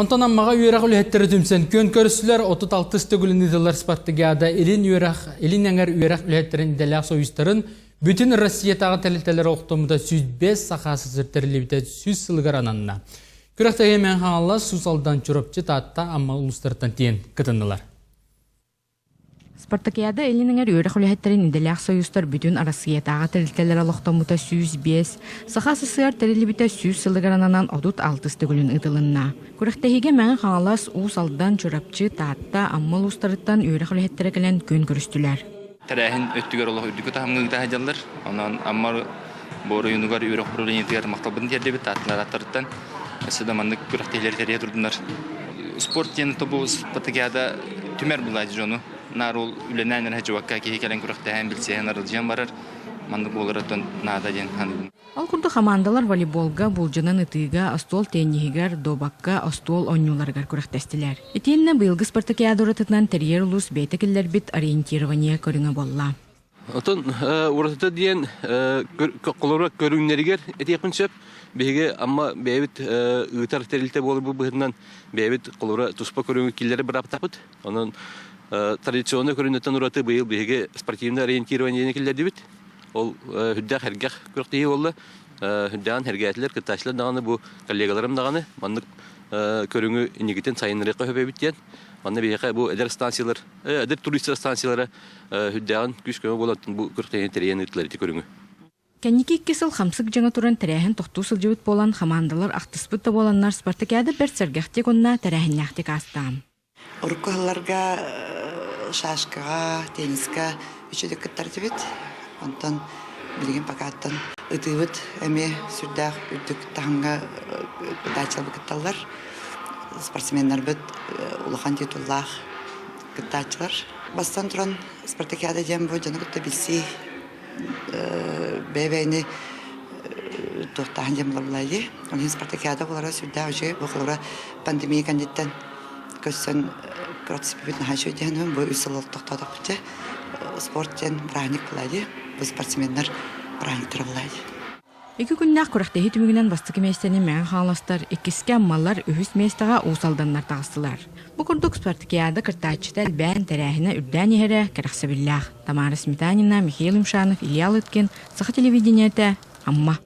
Онтон Аммаҕа үөрэх үлэһиттэрэ түмсэн күөн көрүстүлэр 36 төгүлүн ыытыллар спартакиада Илин үөрэх, Илин эҥэр үөрэх үлэһиттэрин идэлээх союзтарын бүтүн Россиятааҕы тэрилтэлэрэ охтоммута 105 Саха СССР тэриллибитэ 100 сылыгар ананна. Күрэхтэһии Мэҥэ Хаҥалас, Уус Алдан, Чурапчы, Таатта, Амма улуустарыттан тиийэн кытыннылар. Спартакиада Илин эҥэр үөрэх үлэһиттэрин идэлээх сойуустар бүтүн Арассыыйатааҕы тэрилтэлэрэ олохтоммута 105, Саха СССР тэриллибитэ 100 сылыгар ананан 36 төгүлүн ыытылынна. Күрэхтэһиигэ Мэҥэ Хаҥалас, Уус Алдан, Чурапчы, Таатта, Амма улуустарыттан үөрэх үлэһиттэрэ кэлэн күөн көрүстүлэр. Тэрээһин өттүгэр олох үрдүкү таһымҥа ыыта сылдьаллар. Онон Амма оройуонугар үөрэх управлениетыгар махталбытын тиэрдэбит Таатталар аттарыттан. Өссө да маннык күрэхтэһиилэри тэрийэ турдуннар. Спорт диэн тобу спартакиада түмэр булааччы дьону. Наар ол үлэнээн эрэ чубакка киһи кэлэн күрэхтэһэн, билсиһэн, арылдьыйан барар. Маннык буоларыттан наада диэн саныыбын. Ол курдук хамаандалар волейболга, булдьанан ытыыга, остуол тенниһигэр, дуобакка, остуол оонньууларыгар күрэхтэстилэр. Итиэннэ быйылгы спартакиада уратытынан тэрийэр улуус бэйэтэ киллэрбит ориентирование көрүҥэ буолла. Отон уратыта диэн холобура көрүҥнэригэр этиэхпин сөп. Биһиги Амма бэйэбит ыытар тэрилтэ буоларбыт быһыытынан бэйэбит холобура туспа көрүҥү киллэрэ бырааптаахпыт. Онон традиционнай көрүҥнэртэн ураты быйыл биһиги спортивное ориентированиены киллэрдибит. Ол үрдээх эргэх күрэхтэһии буолла. Үрдээн эргээтилэр, кыттааччылар даҕаны бу коллегаларым даҕаны маннык көрүҥү инникитин сайыннарыахха сөп эбит диэн. Манна биһиэхэ бу эдэр станциялар, эдэр туристар станциялара үрдээҕин күүс-көмө буолан бу күрэхтэһиини тэрийэн ыыттылар ити көрүҥү. Кэнники икки сыл хамсык дьаҥа туран тэрээһин тохтуу сылдьыбыт буолан, хамаандалар ахтыспыт да буоланнар спартакиада бэрт сэргэхтик уонна тэрээһиннээхтик ааста. Урукку сылларга шашкаҕа, тенниска үчүгэй кыттар этибит. Онтон билигин покаттан ытыыбыт эмиэ сүрдээх үрдүк таһымҥа кыттааччылар кытталлар. Спортсменнарбыт улахан титуллаах кыттааччылар. Бастан туран спартакиада диэн бу дьону кытта билсии бэйэ-бэйэни туохтааһын диэн буолар дии. Ол иһин спартакиада буолара сүрдээх үчүгэй. Бу холобура пандемия кэнниттэн көрсөн көрсүппүт наһаа үчүгэй диэн бу үс сыл тохтоотохпут дьэ. Спорт диэн праздник буолаа дии. Бу спортсменнар праздниктара буолаа дии. Икки күннээх күрэхтэһии түмүгүнэн бастакы миэстэни Мэҥэ Хаҥаластар, иккискэ Аммалар, үһүс миэстэҕэ Уус Алданнар таҕыстылар. Бу курдук спартакиада кыттааччыта элбээн, тэрээһинэ үрдээн иһэрэ кэрэхсэбиллээх. Тамара Сметанина, Михаил Юмшанов, Илья Лыткин, Саха телевидениетэ, Амма.